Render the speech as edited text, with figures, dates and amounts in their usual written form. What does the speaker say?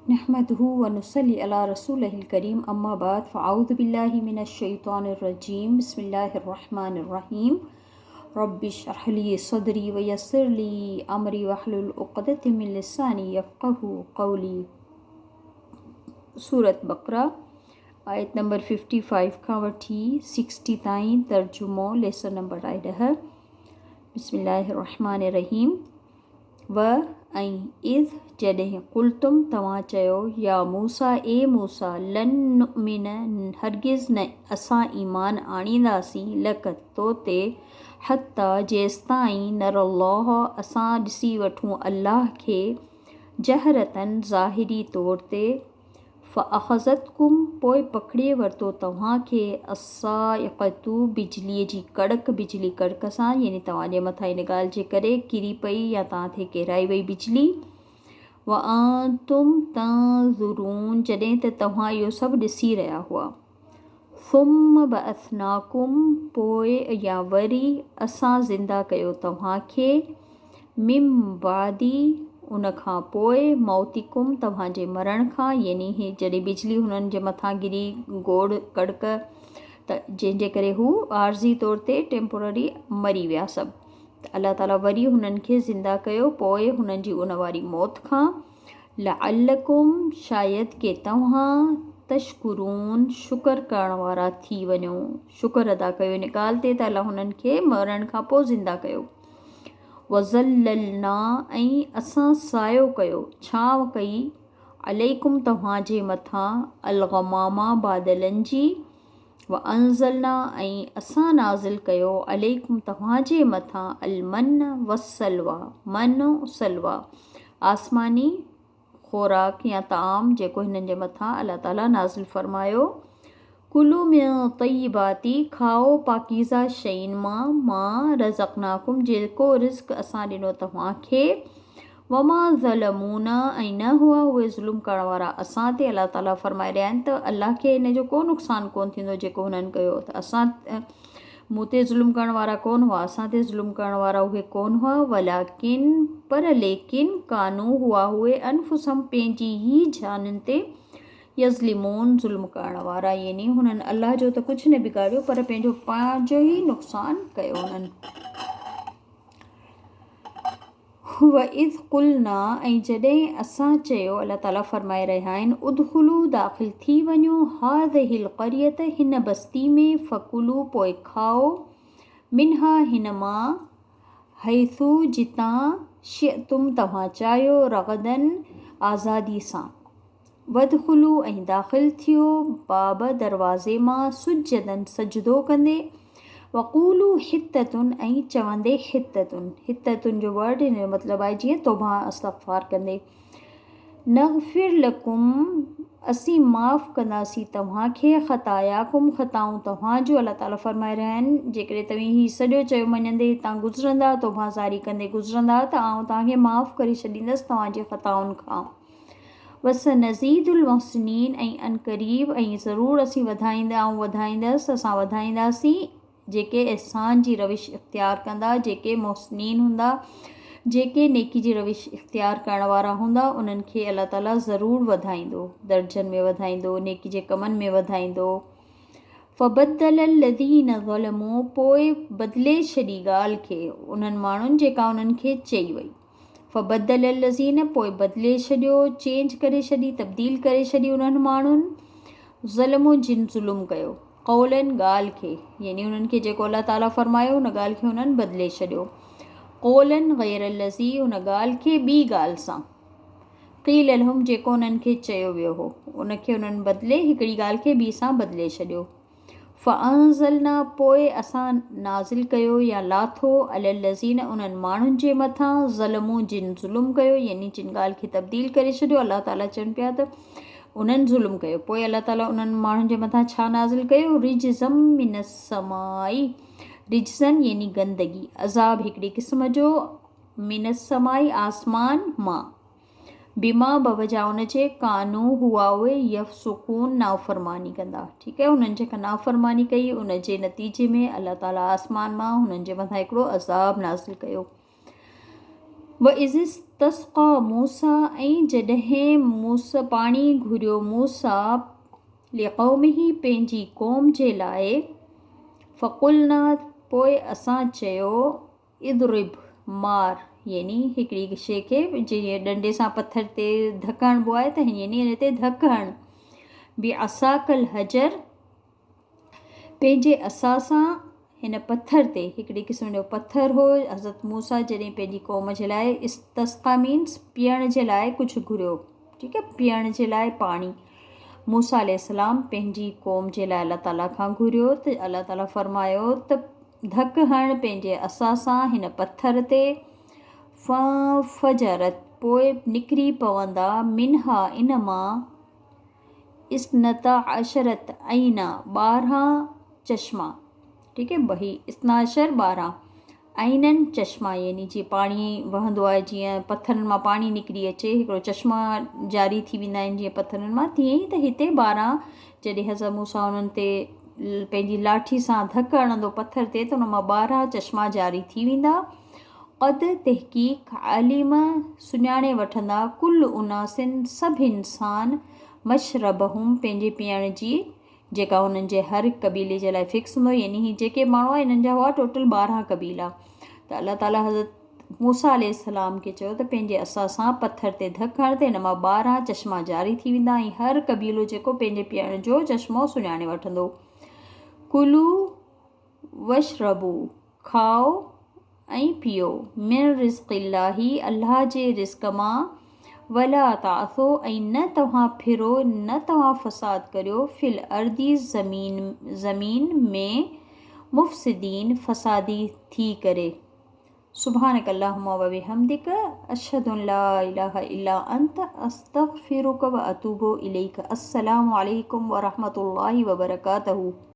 نحمده ونصلي علي رسوله الڪريم اما بعد فاعوذ بالله من الشيطان الرجيم بسم الله الرحمن الرحيم رب اشرح لي صدري ويسر لي امري واحلل عقدة من لساني يفقهوا قولي. سورة بقره آيت نمبر 55 کان وٺي 60 تائين ترجمو ليسن نمبر آهي 10. بسم الله الرحمن الرحيم. و ۽ اذ جڏهن قلتم توهان چيو يا موسيٰ اي موسيٰ لن نؤمن هرگز نه اسان ايمان آڻينداسين لڪ تو تي حتيٰ جيستائين نري الله اسان ڏسي وٺون الله کي جهرة ظاهري طور تي فاخذتڪم پوء پڪڙي ورتو توهان کي الصاعقة بجليء جي ڪڙڪ، بجلي ڪڙڪ سان، يعني توهان جي مٿان ان ڳالهه جي ڪري ڪري پئي يا توهان تي ڪيرائي وئي بجلي. وانتم تنظرون جڏهن ته توهان اهو سڀ ڏسي رهيا هئا. ثم بعثناڪم پوء يا وري اسان زنده ڪيو توهان کي، من بعد ان کان پوء، موتڪم توهان جي مرڻ کان، يعني هي جڏهن بجلي هنن جي مٿان گري گوڙ ڪڙڪ ته جنهن جي ڪري هو عارضي طور تي ٽيمپورري مري ويا سڀ ته الله تعالي وري هنن کي زنده ڪيو پوء هنن جي ان واري موت کان، لعلڪم شايد ڪي توهان تشڪرون شڪر ڪرڻ وارا ٿي وڃو، شڪر ادا ڪيو ان ڳالهه تي ته الله هنن کي مرڻ کان پوء زنده ڪيو. وظللنا ۽ اسان سايو ڪيو، ڇانو ڪئي، عليڪم توهان جي مٿان، الغمام بادلن جي، وانزلنا ۽ اسان نازل ڪيو عليڪم توهان جي مٿان المن والسلويٰ، من سلويٰ، آسماني خوراڪ يا طعام جيڪو هنن جي مٿان الله تعالي نازل فرمايو. ڪلوا من طيبات کائو پاڪيزه شين مان، ما رزقناڪم جيڪو رزق اسان ڏنو توهان کي. وما ظلمونا ۽ نه هئا اهي ظلم ڪرڻ وارا اسان تي. الله تعالي فرمائي رهيا آهن ته الله کي ان جو ڪو نقصان ڪونه ٿيندو جيڪو هنن ڪيو ته اسان مون تي ظلم ڪرڻ وارا ڪونه هئا، اسان تي ظلم ڪرڻ وارا اهي ڪونه هئا، ولڪن پر ليڪن ڪانو هئا اهي انفسهم پنهنجي ئي جانين تي يظلمون ظلم ڪرڻ وارا، يعني هنن الله جو ته ڪجهه نه بگاڙيو پر پنهنجو پنهنجو ئي نقصان ڪيو هنن. واذ قلنا ۽ جڏهن اسان چيو، الله تعالي فرمائي رهيا آهن، ادخلوا داخل ٿي وڃو، هذه القرية هن بستي ۾، فڪلوا پوء کائو، منها هن مان، حيث جتان، شئتم توهان چاهيو، رغدا آزادي سان. وادخلوا ۽ داخل ٿيو، باب دروازي مان، سجدا سجدو ڪندي، وقولوا حطة ۽ چوندي حطة، حطة جو ورڊ ان جو مطلب آهي جيئن توبه استغفار ڪندي، نغفر لڪم اسين معاف ڪنداسين توهان کي، خطاياڪم خطائون توهان جون، الله تعالي فرمائي رهيا آهن جيڪڏهن توهين هي سڄو چيو مڃندي هتان گذرندا، توبه زاري ڪندي گذرندا ته آئون توهان کي معاف ڪري ڇڏيندس توهان جي خطائن کان. وسنزيد المحسنين ۽ عنقريب ۽ ضرور اسين وڌائيندا آئون وڌائيندس اسان وڌائينداسين جيڪي احسان جي روش اختيار ڪندا جيڪي محسنين هوندا جيڪي نيڪي جي روش اختيار ڪرڻ وارا هوندا انهن کي الله تعالي ضرور وڌائيندو درجن ۾ وڌائيندو نيڪي جي ڪمن ۾ وڌائيندو. فبدل الذين ظلموا پوء بدلي ڇڏي ڳالهه کي انهن ماڻهن جيڪا انهن کي چئي وئي. فبدل الذين پوء بدلي ڇڏيو، چينج ڪري ڇڏي، تبديل ڪري ڇڏي انهن ماڻهن، ظلموا جن ظلم ڪيو، قولا ڳالهه کي، يعني انهن کي جيڪو الله تعالي فرمايو ان ڳالهه کي انهن بدلي ڇڏيو، قولا غير الذي ان ڳالهه کي ٻي ڳالهه سان، قيل لهم جيڪو انهن کي چيو ويو هو، ان کي انهن بدلي هڪڙي ڳالهه کي ٻي سان بدلي ڇڏيو. فانزلنا پوء اسان نازل ڪيو يا لاٿو علي الذين انهن ماڻهن جي مٿان ظلموا جن ظلم ڪيو يعني جن ڳالهه کي تبديل ڪري ڇڏيو الله تعالي چون پيا ته انهن ظلم ڪيو پوء الله تعالي انهن ماڻهن جي مٿان ڇا نازل ڪيو رجزا من السماء رجزا يعني گندگي عذاب هڪڙي قسم جو من السماء آسمان مان بما بوجه ان جي ڪانو هئا اهي يفسقون نافرماني ڪندا ٺيڪ آهي انهن جيڪا نافرماني ڪئي ان جي نتيجي ۾ الله تعالي آسمان مان هنن جي مٿان هڪڙو عذاب نازل ڪيو. واذ استسقيٰ موسيٰ ۽ جڏهن موسيٰ پاڻي گهريو موسيٰ لقومه پنهنجي قوم جي لاء فقلنا پوء اسان چيو اضرب مار يعني هڪڙي شيء کي جيئن ڏنڊي سان پٿر تي ڌڪ هڻبو آهي ته يعني ان تي ڌڪ هڻ بعصاک الحجر پنهنجي عصا سان هن پٿر تي هڪڙي قسم جو پٿر هو حضرت موسيٰ جڏهن پنهنجي قوم جي لاء استسقا مينس پيئڻ جي لاء ڪجهه گهريو ٺيڪ آهي پيئڻ جي لاء پاڻي موسيٰ عليه السلام پنهنجي قوم جي لاء الله تعاليٰ کان گهريو ته الله تعاليٰ فرمايو ته ڌڪ هڻ پنهنجي عصا سان هن پٿر تي، فانفجرت پوء نڪري پوندا، منها ان مان، اثنتا عشرة عينا 12 چشما، ٺيڪ آهي هي اثنا عشر 12، عيناً چشما يعني جيئن پاڻي وهندو آهي جيئن پٿرن مان پاڻي نڪري اچي هڪڙو چشما جاري ٿي ويندا آهن جيئن پٿرن مان تيئن ئي ته هتي 12 جڏهن حضرت موسيٰ انهن تي پنهنجي لاٺي سان ڌڪ هڻندو پٿر تي ته ان مان 12 چشما جاري ٿي ويندا قد تحقيق علم سڃاڻي وٺندا ڪل اناسن سڀ انسان مشربهم پنهنجي پيئڻ جي جيڪا انهن جي هر هڪ قبيلي جي لاء فڪس هوندو يعني هي جيڪي ماڻهو آهن انهن جا هئا ٽوٽل 12 قبيلا ته الله تعالي حضرت موسيٰ عليه السلام کي چيو ته پنهنجي عصا سان پٿر تي ڌڪ هڻ ته هن مان 12 چشما جاري ٿي ويندا ۽ هر قبيلو جيڪو پنهنجي پيئڻ جو چشمو سڃاڻي وٺندو ڪلو واشربو، کائو ۽ پيئو، من رزق الله، الله جي رزق مان، ولا تعثو ۽ نه توهان ڦرو نه توهان فساد ڪريو، في الارض زمين زمين ۾، مفسدين فسادي ٿي ڪري. سبحانک اللهم وبحمدک اشهد ان لا اله الا انت استغفرک واتوب اليک السلام عليڪم ورحمة الله وبرڪاته.